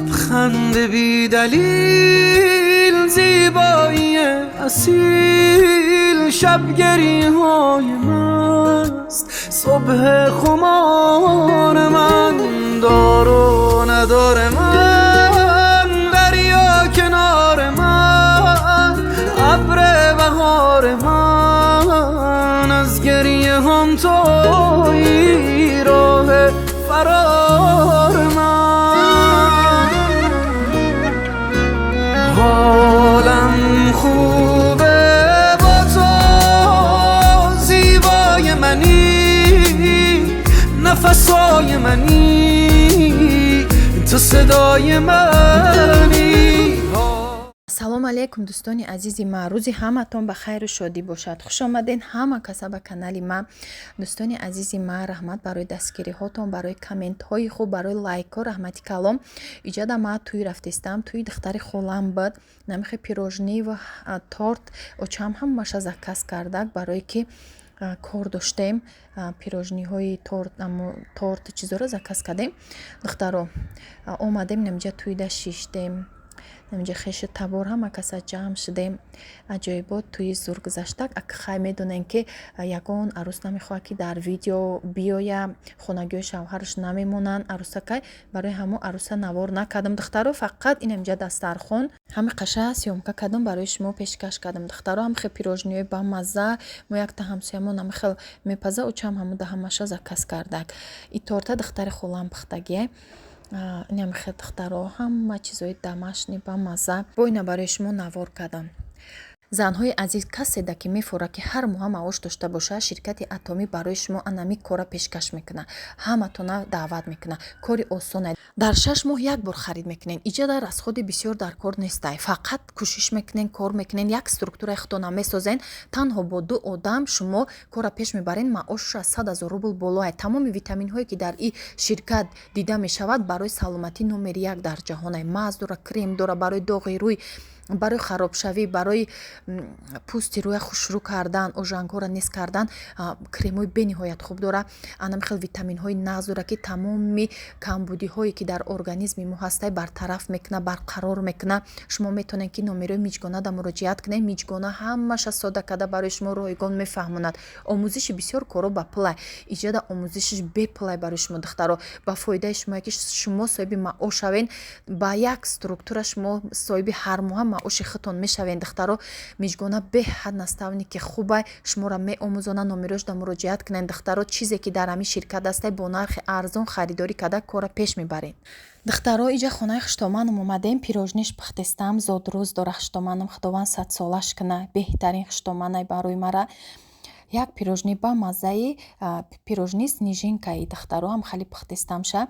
لبخند بی دلیل، زیبایی اصیل، شب گریه های مست، صبح خمار من، دار و ندار من، دریا کنار من، ابر بهار من، از گریه هم تویی راه فرار من. حالم خوبه با تو، زیبای منی، نفسای منی، تو صدای منی. Салом алейкум, дӯстони азизи ман! Рӯзи ҳаматон ба хайру шодӣ бошад. Хуш омаден ҳама каса ба канали ман. Дӯстони азизи ман, раҳмат барои дастгириҳотон, барои комментҳои хуб, барои лайкҳо, раҳмати калом. Иҷада ман тӯй рафтестам, тӯи духтари холам буд. Намихе пирожни ва торт очам ҳамаша заказ кардак, барое ки кор доштем. Пирожниҳои торт, чизоро заказ кардем. Духтаро, омадем, намиҷа тӯйда шиштем, намиҷа хешу табор ҳама каса ҷамъ шудем. Аҷоибот, тӯи зур гузаштак. Хай, медонем, ки ягон арӯс намехоҳад, ки дар видео биёя, хонагиҳои шавҳараш намемонанд арӯсакай. Барои ҳамо арӯса навор накардам, духтаро. Фақат инамиҷа дастархон ҳами қаша съёмка кардам, барои шумо пешкаш кардам. Духтаро, ҳамихел пирожниҳои бамазза мо якта ҳамсоямон ҳамихел мепаза, очам ҳамуда ҳамаша заказ кардак. И торта духтари холам пухтагие. Инамихел, духтаро, ҳама чизои домашний бамазза бо ина барои шумо навор кардам. Занҳои азиз, каседа ки мефорад, ки ҳар моҳа маош дошта бошад, ширкати Атомӣ барои шумо анами кора пешкаш мекунад, ҳаматона даъват мекунад. Кори осоне, дар 6 моҳ як бор харид мекунед. Иҷада расходи бисёр дар кор нестай, фақат кӯшиш мекунен, кор мекунен, як структураи худтона месозен. Танҳо бо ду одам шумо кора пеш мебарен, маошаш аз 100 000 рубл болоай. Тамоми витаминҳое, ки дар и ширкат дида мешавад, барои саломатӣ номери як дар ҷаҳонай. Маз дора, крем дора барои доғи рӯй, барои харобшавӣ, барои пӯсти рӯя хушрӯ кардан, ожангҳоро нест кардан, кремҳои бениҳоят хуб дора. Анам хел витаминҳои нағз дора, ки тамоми камбудиҳое, ки дар организми мо ҳастай, бартараф мекунад, барқарор мекунад. Шумо метавонед, ки номерои Миҷгонада муроҷиат кунед. Миҷгона ҳамаша сода карда барои шумо ройгон мефаҳмонад. Омӯзиши бисёр коро ба пулай, иҷода омӯзишиш бепулай барои шумо, духтаро. Ба фоидаи шумое, ки шумо соҳиби маош шавен, ба як структура шумо соҳиби ҳармоҳа маоши худтон мешавед. Духтаро, Миҷгона беҳад наставники хубай, шуморо меомӯзонад. Номерошда муроҷиат кунед, духтаро. Чизе, ки дар ҳамин ширкат ҳастай, бо нархи арзон харидорӣ карда, кора пеш мебаред. Духтаро, иҷа хонаи хуштоманам омадем, пирожниш пухтестам. Зодрӯз дора хуштоманам, Худованд садсолаш куна. Беҳтарин хуштоманай барои мара. Як пирожни ба маззаи пирожни снежинкаи, духтаро, ҳам хеле пухтестамша.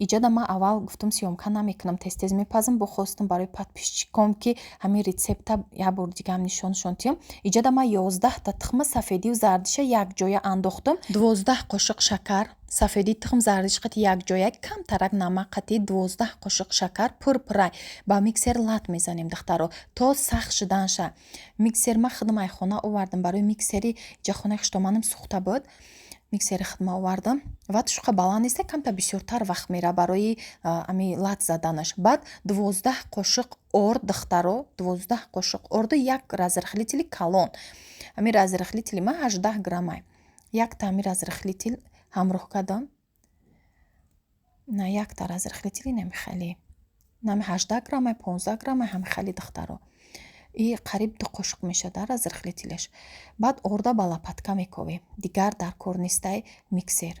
Иҷода ман аввал гуфтам, съёмка намекунам, тез тез мепазам. Бо хостам барои подписчиком, ки ҳамин рецепта як бор дигаам нишоншон тиём. Иҷода ман 11-та тухма, сафедиву зардиша якҷоя андохтам, 12 қошиқ шакар, сафедии тухм, зардиш қати якҷоя, камтарак намак қати, 12 қошиқ шакар пур-пурай ба миксер лат мезанем, духтаро, то сахт шуданша. Миксер ман худам ай хона овардам, барои миксери иҷа хонаи хуштоманам сӯхта буд, миксери худма овардам. Ва тушуқа баланд неста, камтар бисёртар вақт мера барои ами лат заданаш. Баъд 12 қошиқ орд, духтаро, 12 қошиқ орду як разрыхлители калон. Ами разрыхлители ман 18 граммай, якта ами разрыхлитель ҳамроҳ кардам. На, якта разрыхлители намихеле, нами 18 граммай, 15 граммай, ҳамихеле, духтаро, и қариб 2 қошуқ мешавад разрыхлителаш. Баъд орда ба лопатка мековем, дигар дар кор нестай миксер.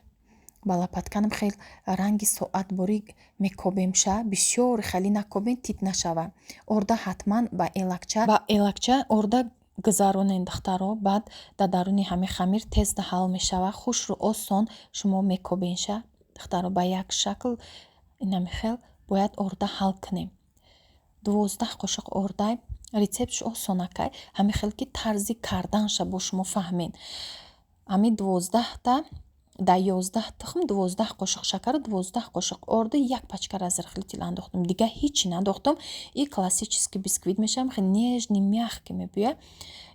Ба лопатканам хел ранги соатборӣ мекобемша, бисёр хеле накобем, тит нашава. Орда ҳатман ба элакча орда гузаронен, духтаро. Баъд дар даруни ҳамин хамир тез ҳал мешава, хушру осон шумо мекобенша. Духтаро, ба як шакл инами хел бояд орда ҳал кунем. 12 қошуқ ордай. Рецептш осонакай, ҳамин хел ки тарзи карданша бо шумо фаҳмед. Ҳамин 12-та дар 11 тухм, 12 қошуқ шакару 12 қошуқ орду, як пачка разрыхлитель андохтум, дигар ҳичи нандохтум. И классический бисквит мешавам, хеле нежный, мягкий мебояд.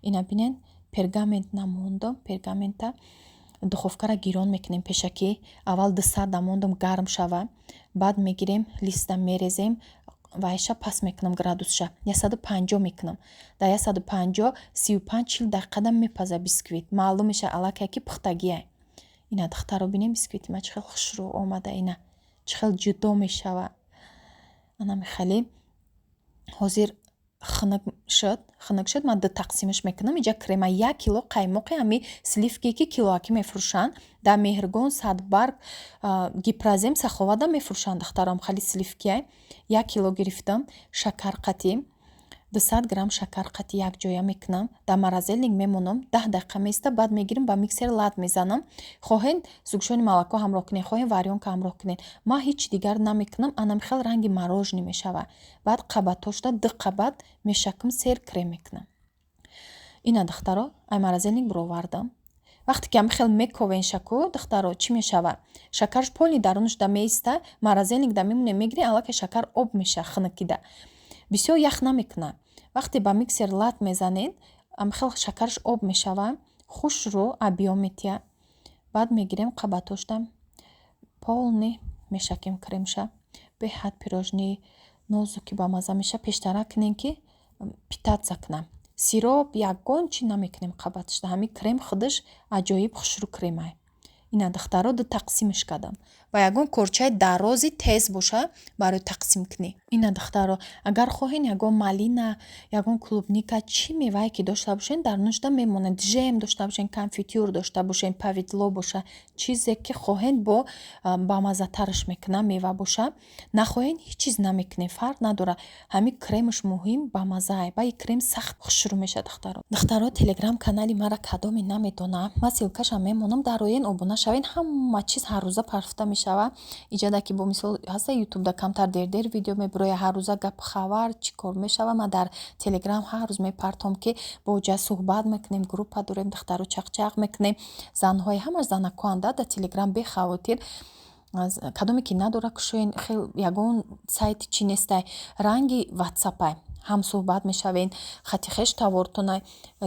Ина бинед, пергамент намондам, пергамента Духовкара гирон мекунем пешакӣ. Аввал 200 дамондум, гарм шава. Баъд мегирем, листа мерезем, вайша паст мекунам, градусша 150 мекунам. Дар 150 35-40 дақиқада мепаза бисквит. Маълум меша аллакай, ки пухтагиай. Ина, духтаро, бинем, бисквити ма чӣ хел хушрӯ омада, ина чӣ хел ҷудо мешава. Ана михали ҳозир хунук шуд, хунук шуд, ман ду тақсимаш мекунам. Иҷа крема, 1 кило қаймоқи ҳами сливки, ки килоакӣ мефурӯшанд дар Меҳргон, Садбарг, Гипрозем, Саховада мефурӯшанд, духтаром, хали сливкиай. 1 кило гирифтам, шакар қатӣ, 200 грамм шакар қатӣ якҷоя мекунам, дар морозильник мемонам, 10 дақиқа меиста. Баъд мегирам, ба миксер лат мезанам. Хоҳен, сгущённое молоко ҳамроҳ кунед, хоҳен, варёнка ҳамроҳ кунед. Ман ҳеҷ дигар намекунам. Анам хел ранги мороженое мешавад. Баъд қабатҳошда ду қабат мешакам, сер крем мекунам. Ина, духтаро, ай морозильник бировардам. Вақте ки ҳами хел мековен шаку, духтаро, чӣ мешавад? Шакарш полный дарунаш да меиста. Морозильник да мемоне, мегирӣ, аллакай шакар об меша хунукида, бисёр ях намекунад. Вақте ба миксер лат мезанед, ҳамихел шакараш об мешавад, хушрӯ объём метиҳад. Баъд мегирем, қабатҳошда полный мешакем кремша. Беҳад пирожни нозуки бамазза меша. Пештара кунем, ки питаться кунам, сироп ягон чи намекунем қабатшда. Ҳамин крем худаш аҷоиб хушрӯ кремай. Ина, духтаро, ду тақсимаш кардам. Ва ягон корчаи дарози тез боша барои тақсим кунӣ. Ина, духтаро, агар хоҳен, ягон малина, ягон клубника, чӣ мевае ки дошта бошен, дар нушда мемонад. Джем дошта бошен, конфитюр дошта бошен, повидло боша, чизе ки хоҳен, бо бамаззатараш мекунам. Мева боша, нахоҳен, ҳеҷ чиз намекунем, фарқ надорад. Ҳамин кремаш муҳим, бамаззае. Ба и крем сахт хушрӯ мешавад, духтаро. Духтаро, Телеграм канали мара кадоме намедонам, ман ссылкашам мемонам, дароен, обуна шавен. Ҳама чиз ҳаррӯза парфта мешавад. Иҷада ки бо мисол ҳаста, Ютубда камтар дер-дер видео мебирояд, ҳаррӯза гап, хабар, чӣ кор мешавад, ман дар Телеграм ҳар рӯз мепартом, ки бо ҷа суҳбат мекунем. Группа дорем, духтаро, чақчақ мекунем. Занҳои ҳамаш занакоанда дар Телеграм, бехавотир. Кадоме ки надора, кушоен. Хел ягон сайти чӣ нестай, ранги Ватсапай, ҳамсӯҳбат мешавен, хати хеш тавортонай.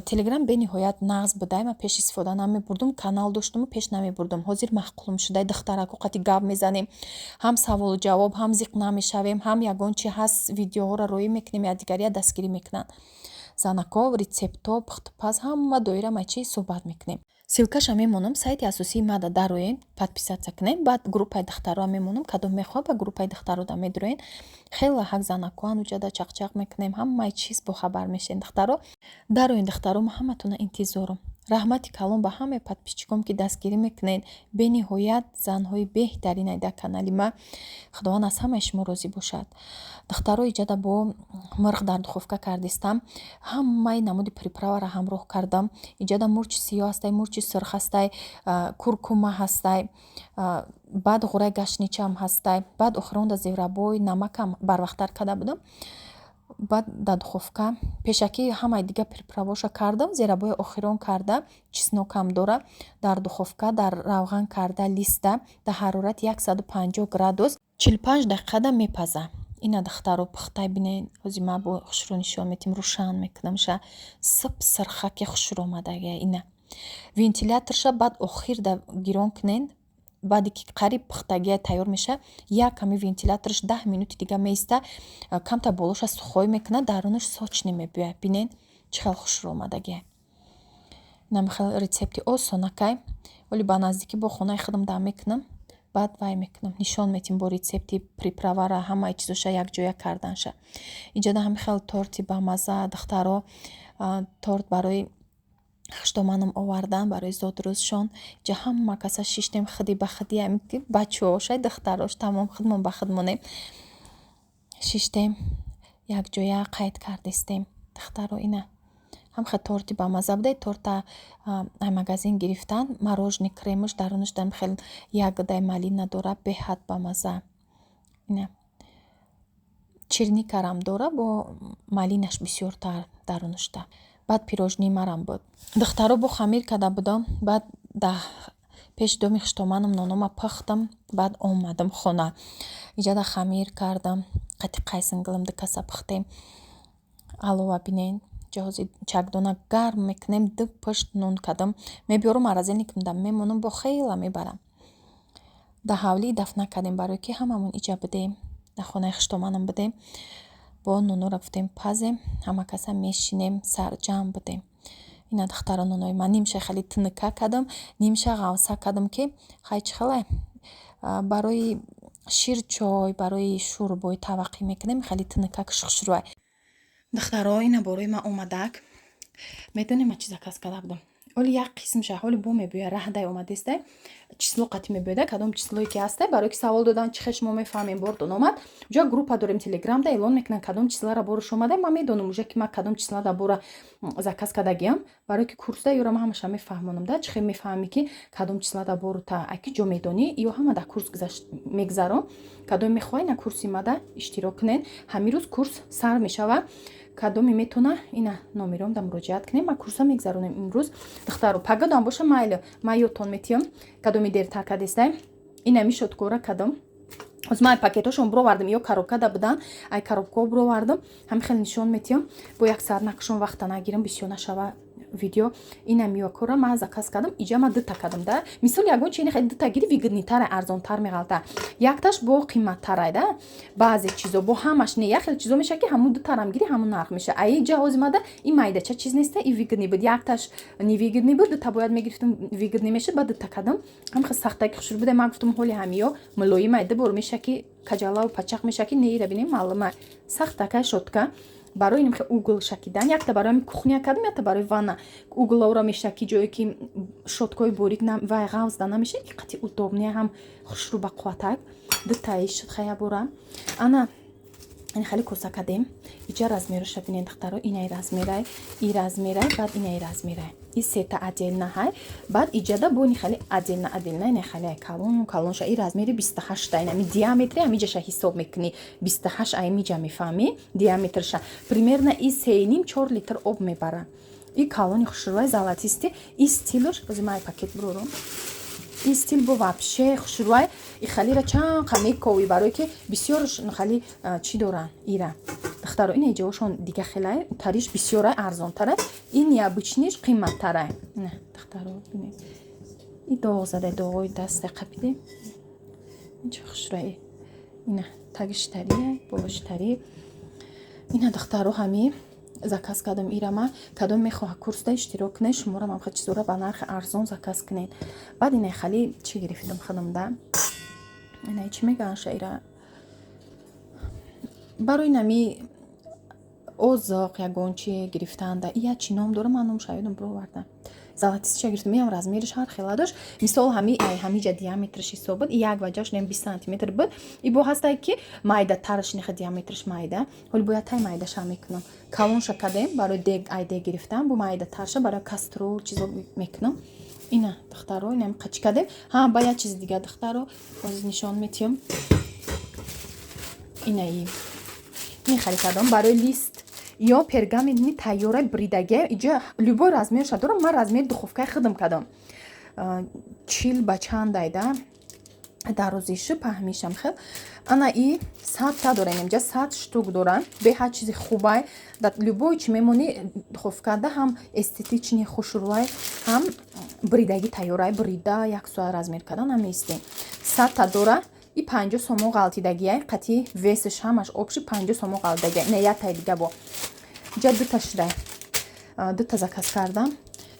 Телеграм бениҳоят нағз будай. Ман пеш истифода намебурдум, канал доштуму пеш намебурдум. Ҳозир маъқулм шудай. Духтарако қати гап мезанем, ҳам саволу ҷавоб, ҳам зиқ намешавем, ҳам ягон чи ҳаст, видеоҳоро роӣ мекунем, якдигария дастгирӣ мекунанд занако, рецептҳо, пухтупаз, ҳама доира мачи суҳбат мекунем. Ссылкаша мемонам, сайти асосии мада дароен, подписаться кунем. Баъд группаи духтароа мемонам, кадом мехоҳад, ба группаи духтарода медуроен. Хеле ҳак занакоан уҷада, чақчақ мекунем, ҳамаи чиз бохабар мешем. Духтаро, дароен, духтаро, ма ҳаматона интизорам. Раҳмати калон ба ҳамаи подписчиком, ки дастгирӣ мекунед. Бениҳоят занҳои беҳтаринай дар канали ма. Худованд аз ҳамаи шумо розӣ бошад. Духтаро, иҷада бо мирғ дар духовка кардистам. Ҳамаи намуди приправаро ҳамроҳ кардам. Иҷада мурчи сиёҳ ҳастай, мурчи сурх ҳастай, куркума ҳастай, баъд ғураи гашничам ҳастай, баъд охиронда зверобой, намакам барвақттар карда будам. Баъд дар духовка пешакӣ ҳамаи дига приправаоша кардам, зверобои охирон карда, чеснокам дора. Дар духовка дар равған карда, листа дар ҳарорати 150 градус 45 дақиқада мепаза. Ина, духтаро, пухтай, бинед. Ҳозир ман бо хушрӯ нишон метим, рӯшан мекунамша, сып сирхаки хушрӯ омадагия. Ина, вентиляторша баъд охир да гирон кунед. Баъде ки қариб пухтагия тайёр мешавад, як ками вентилятораш 10 минути дига меиста, камтар болоша сухой мекунад, дарунаш сочный мебиёяд. Бинед, чӣ хел хушрӯ омадагия. Инам хел рецепти осонакай. Оли ба наздикӣ бо хонаи худам дам мекунам, баъд вай мекунам, нишон метим бо рецепти приправара, ҳамаи чизоша якҷоя карданша. Иҷода ҳами хел торти бамазза, духтаро. Торт барои хуштоманам овардан барои зодрӯзшон. Иҷа ҳама каса шиштем, худи ба худи бачаҳошай, духтарош, тамом худмон ба худ монем, шиштем, якҷоя қайд кардистем. Духтаро, ина ҳам хел торти бамазза буда. Торта ай магазин гирифтан, мороженое кремаш дарунаш дам хел ягодаи малина дора, беҳад бамазза. Ина, черникарам дора, бо малинаш бисёртар дарунашда. Баъд пирожни марам буд, духтаро, бо хамир карда будам. Баъд да пеши доми хуштоманам нонома пухтам, баъд омадам хона, иҷада хамир кардам, қати қайсингилам ду каса пухтем. Алова, бинед, Ҷоҳози чакдона гарм мекунем, ду пушт нун кардам. Мебиёрам, морозильникам да мемонам, бо хела мебарам. Да ҳавлӣ дафт накардем, барое ки ҳамамон иҷа будем, дар хонаи хуштоманам будем. Бо нунуро гуфтем, пазем, ҳама каса мешинем, сарҷамъ будем. Ина, духтаро, нунои ман нимша хеле тунука кардам, нимша ғавса кардам, ки хай чӣ хеле барои ширчой, барои шӯрбои таваққӣ мекунем, хеле тунукак хушрӯй. Духтаро, ина борои ман омадак. Медонем, ман чӣ заказ карда будам? Ҳоли як қисмша ҳоли бо мебиёя, раҳдай омадестай, число қатӣ мебиёда, кадом числое ки ҳастай. Барое ки савол додан, чӣ хел шумо мефаҳмем бортон омад. Уҷа группа дорем Телеграмда, эълон мекунанд, кадом числара борш омада. Ман медонам уже, ки ман кадом числада бора заказ кардагиам, барое ки курсда ёра ман ҳамаша мефаҳмонам да. Чӣ хел мефаҳмӣ, ки кадом числада борута, аки ҷо медонӣ, ё ҳама дар курс мегзарон. Кадоме мехоҳед, на курси мада иштирок кунед. Ҳамин рӯз курс сар мешавад. Кадоме метона, ина номером да муроҷиат кунем. Ман курса мегзаронем имрӯз, духтаро. Пагадам боша, майли, ман ёдтон метиём. Кадоми дертар кадестай, ина мишоткора кадом. Ҳозир ман пакетҳошон бировардам, ё коробкада будан, ай коробкаҳо бировардам, ҳами хеле нишон метиём. Бо як соат накушон, вақта нагирам, бисёр нашава видео. Ина миёкора ман заказ кардам. Иҷа ман дута кардам да. Мисол, ягон чи хеле дута гири, выгодныйтара, арзонтар меғалта, якташ бо қиматтарай да. Баъзе чизо, бо ҳамаш не, як хеле чизо меша, ки ҳамун дутарам гири, ҳамун нарх меша. А иҷа ҳозир мада и майдача чиз неста, и выгодный буд, якташ невыгодный буд, дута бояд мегирифтам, выгодный мешуд. Ба дута кардам. Ҳам хел сахтаки хушрӯ буда. Ман гуфтам, ҳоли ҳамиё мулоимай, ду бор меша, ки каҷалаву пачақ меша, ки неира бинем, маълума, сахтакай щётка барои ин угол шакидан. Якта барои ҳами кухня кардам, якта барои ванна. Углоро мешаки, ҷое ки щёткаи борик вай ғавзда намеша, ки қати удобный, ҳам хушрӯ, ба қувватак. Дутаи шуд хаябора. Ана ин хеле коса кардем. Иҷа размероша бинед, духтаро. Инай размерай, и размерай, баъд инай размерай, и сета отдельно ҳай. Баъд иҷада бо ини хеле отдельно отдельно, ина хеле калон калонша. И размери 28-та, инами диаметри ҳамиҷаша ҳисоб мекунӣ, 28 аймиҷа мефаҳмӣ диаметрша. Примерно и 3,5-4 литр об мебара. И калони хушрӯай, золотистый. И стилош бози май пакет бурорум. И стил бо вообще хушрӯай. И халира чанд мековӣ, барое ки бисёр хали чӣ доранд ира, духтаро. Ин иҷоошон дига хелай, тариш бисёрай, арзонтарай, ин необычныйш қиматтарай. На, духтаро, бинед, и доғ задай, доғои даста қапиде. Инча хушрӯай, ина тагиш тария, болош тари. Ина, духтаро, ҳами заказ кардам ирама. Кадом мехоҳа, курсда иштирок кунед. Шуморо мам чизора ба нархи арзон заказ кунед. Баъд ина хали чӣ гирифтам худамда? Ина чӣ мегаанша ира? Барои нами озоқ ягон чи гирифтанда, ия чӣ ном дора? Ман номша ёдам бировардам. Золотистыйша гирифтам. Иам размериш ҳар хела дошт. Мисол, ҳами ҳамиҷа диаметриш ҳисоб буд, як ваҷаш нем 20 сантиметр буд. И бо ҳастай, ки майдатараш, неха диаметриш майда. Ҳоли бояд тай майдаша мекунам. Калонша кардем барои дег, ай дег гирифтам, бо майдатарша барои кастрюль чизо мекунам. Ина, духтаро, инам қачи кардем. Ҳа, ба як чизи дига, духтаро, ҳозир нишон метиҳам. Инаи ин хари кардам барои лист ё пергаментни тайёра, бридагия. Иҷа любой размерша дорам. Ман размери духовкаи худам кардам, 40 ба чандайда дарозишу паҳмишам хел. Ана и 100-та дорем, инҷа 100 штук дорам. Беҳад чизи хубай, дар любой чи мемонӣ духовкада, ҳам эстетичный, хушрӯай, ҳам бридагӣ тайёрай. Брида як соат размер кардан намеистем. 100-та дора. И 50 сомон ғалтидагиай, қати весш ҳамаш общий 50 сомон ғалтидагиай. Не, яктаи дига бо иҷа дута шудай, дута заказ кардам.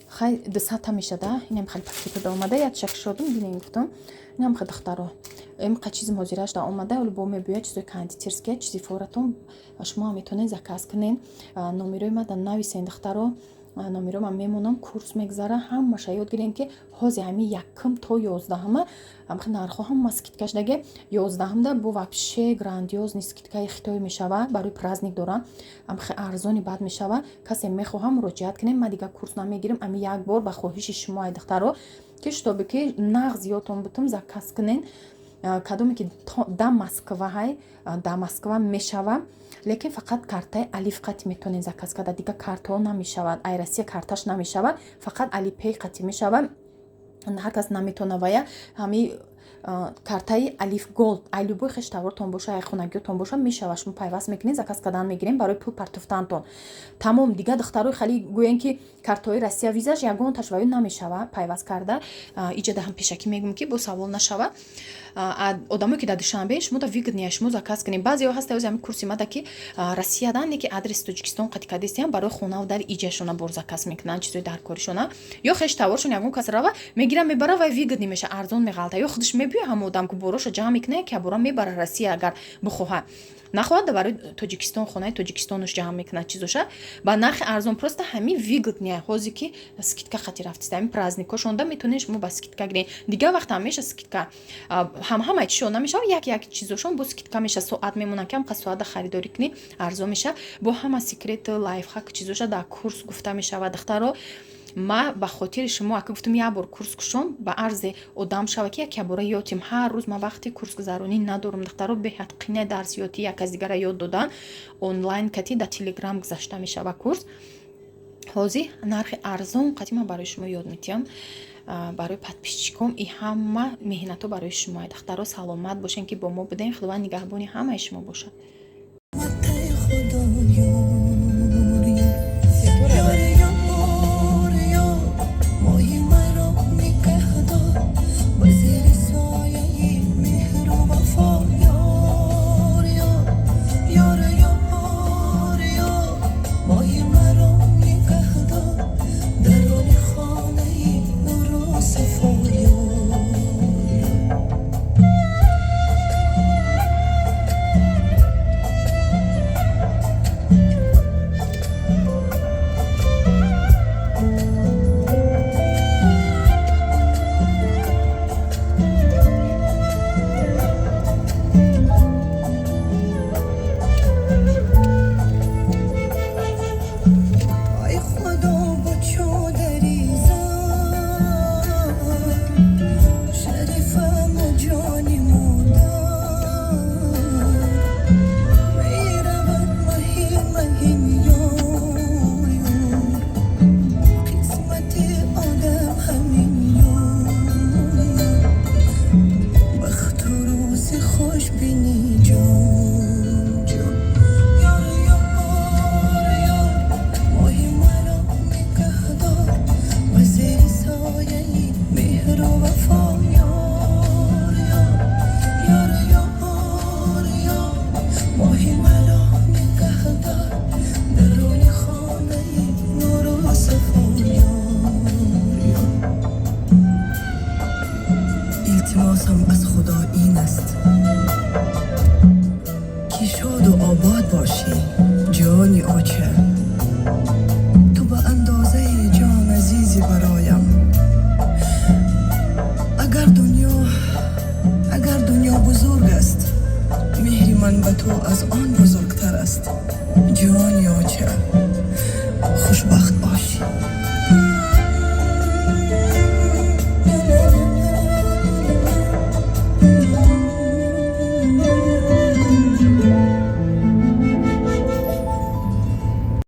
Хай, 200-та мешада. Инам хеле пакетода омада, якшак шодум, динем, гуфтам. Инам хе, духтаро, имқа чизи ҳозираш да омада. Оли бо мебиёяд, чизои кондитерския, чизи форатон. Шумо ҳам метавонед заказ кунед. Номерои ма да нависен, духтаро, номеро ман мемонам. Курс мегзара, ҳамаша ёд гирем, ки ҳозир ҳами якум то 11-ма ҳамхи нархҳо ҳама скидка шудаге. 11-да бо вообще грандиозный скидкаи хитой мешава, барои праздник дорам, ҳамхи арзони бад мешава. Касе мехоҳам, муроҷиат кунем. Ман дигар курс намегирам, ами як бор ба хоҳиши шумо, ай духтаро, ки чтобы ки нағз ёдтон бутум, заказ кунен. Кадоме ки да Москва ҳай, да Москва мешава, лекин фақат картаи Алиф қати метавонед заказ карда, дигар картаҳо намешавад. Ай Россия карташ намешавад, фақат Алипей қати мешавад. Ҳар кас наметавона вая ҳами. Картаи Алиф Голд ай любой хештавортон боша, ай хонагиётон боша, мешава. Шумо пайваст мекунед, заказ кардан мегирем барои пул партофтантон. Тамом. Дига, духтарои, хали гӯем, ки картҳои Россия, Визаш ягонташ ваю намешава пайваст карда. Иҷада ҳам пешакӣ мегӯм, ки бо савол нашава. Одамое ки дар Душанбе, шумо да выгоднее, шумо заказ кунед. Баъзеҳо ҳаста, ҳами курси мада, ки Россиядан, не ки адрес Тоҷикистон қати кадестиям, барои хонаву дар иҷашона бор заказ мекунанд, чизои даркоришона, ё хештаворшон ягон кас рава мегира, мебара, вай выгодный меша, арзон меғалта. Ё худаш мебиёя, ҳама одам ку бороша ҷамъ мекуна, ки абора мебара Россия, агар бихоҳа. Нахоҳад, барои Тоҷикистон, хонаи Тоҷикистонаш ҷамъ мекунад чизоша ба нархи арзон. Просто ҳамин выгодный ҳозе ки скидка хати рафтиста, ҳамин праздникошонда метавонед шумо ба скидка гиред. Дигар вақт ҳам меша скидка, ҳам ҳамаи чизшон намешава, як як чизошон бо скидка меша. Соат мемонад, ки ҳамқа соата харидорӣ кунӣ, арзон меша. Бо ҳама секрет, лайфхак, чизоша дар курс гуфта мешавад. Духтаро, ма ба хотири шумо, ака, гуфтам, як бор курс кушом, ба арзе одам шава, ки як бора ётим. Ҳар рӯз ма вақти курсгузаронӣ надорам, духтаро, беҳад қина дарс ёти, як аз дигара ёд додан. Онлайн кати дар Телеграм гузашта мешава курс. Ҳозир нархи арзон қати ман барои шумо ёд метиҳам, барои подписчиком. И ҳама меҳнатҳо барои шумо, духтаро. Саломат бошен, ки бо мо будем. Худованд нигаҳбони ҳамаи шумо бошад. Илтимосам аз Худо ин аст, ки шоду обод бошӣ, ҷони оча. Ту ба андозаи ҷон азизӣ бароям. Агар дунё бузург аст, меҳри ман ба ту аз он бузургтар аст, ҷони оча. Хушбахт бошӣ.